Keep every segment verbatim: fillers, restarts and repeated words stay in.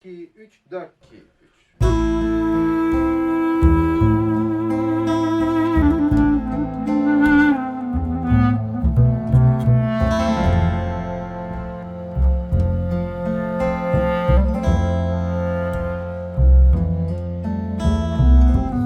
iki, üç, dört, iki, üç.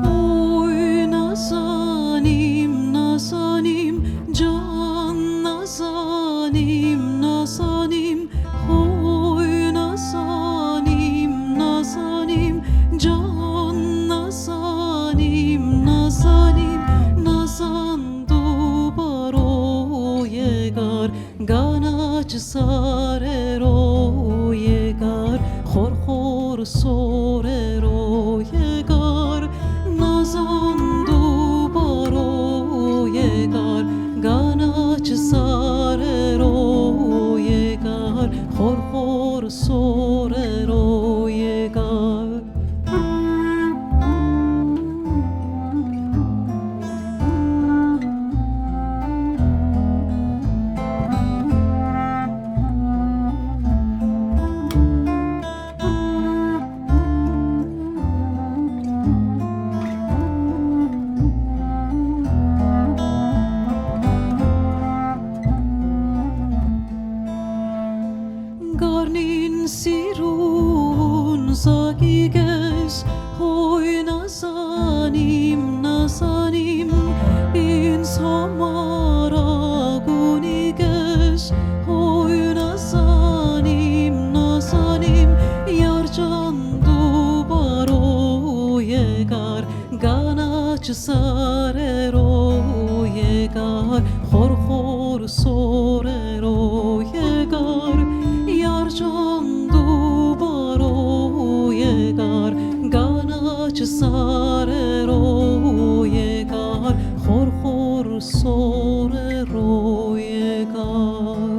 Oy nazanim, nazanim, can nazanim, nazanim. Oy nazanim, nazanim, can nazanim, nazanim. Nazan du baroyegar, ganach sareroyegar, xorxor soreroyegar. Nazan du baroyegar, ganach sareroyegar, xorxor soreroyegar. Garnin sirun zagiges, hoy nazanim, nazanim, in somara guniges, hoy nazanim, nazanim, yarjan du baroyegar, ganach sareroyegar, xorxor soreroyegar, yarjan du baroyegar, ganach sareroyegar, xorxor soreroyegar.